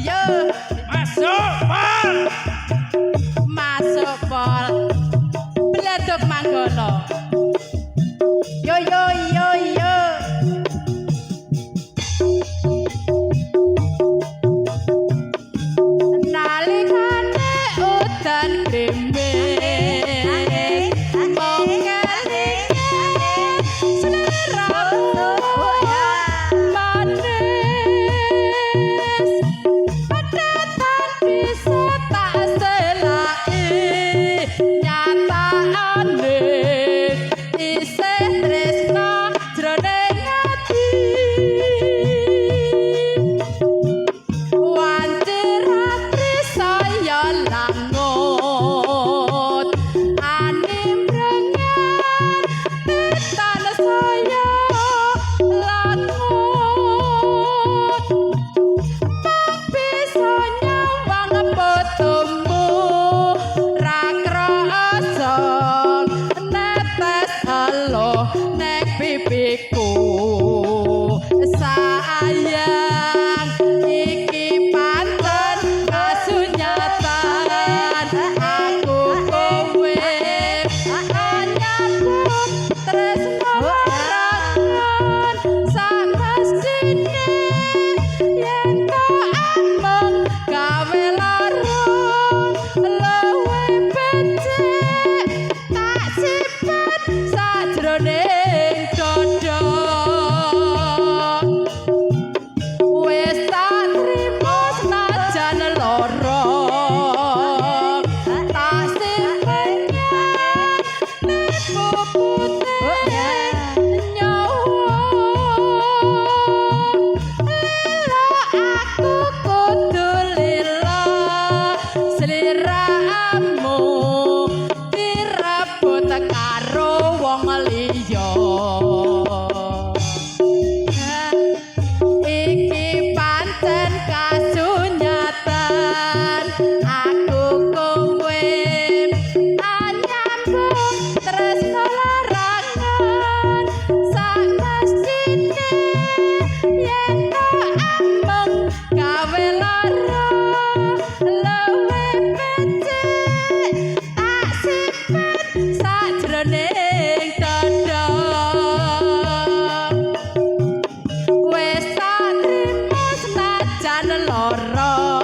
Yo. Masuk, Pol. Masuk pol. Bledok manggono. Yo yo yo yo. Nalikane udan grimis mung ngelinge sliramu manis, padatan bisa tak selaki, nyatane isih tresno jroning ati. Wanci ratri saya langut, animrengan titan saya langut, mung bisa nyawang putumu ra krasa netes elo nek pipiku. Sayang, iki pancen kasunyatan, aku kowe anyambung tresno larangan. Samestine yen to amung gawe lara, luwih becik tak simpen sajroning dada. Wis tak trimo senajan lara, tak simpen pupute nyawa. Lila, aku kudu lila, sliramu direbut karo wong liya. Iki pancen kasunyatan, aku kowe anyambung tresno larangan. Samestine yen to amung gawe lara, luwih becik tak simpen sajroning dada. Wis tak trimo senajan lara.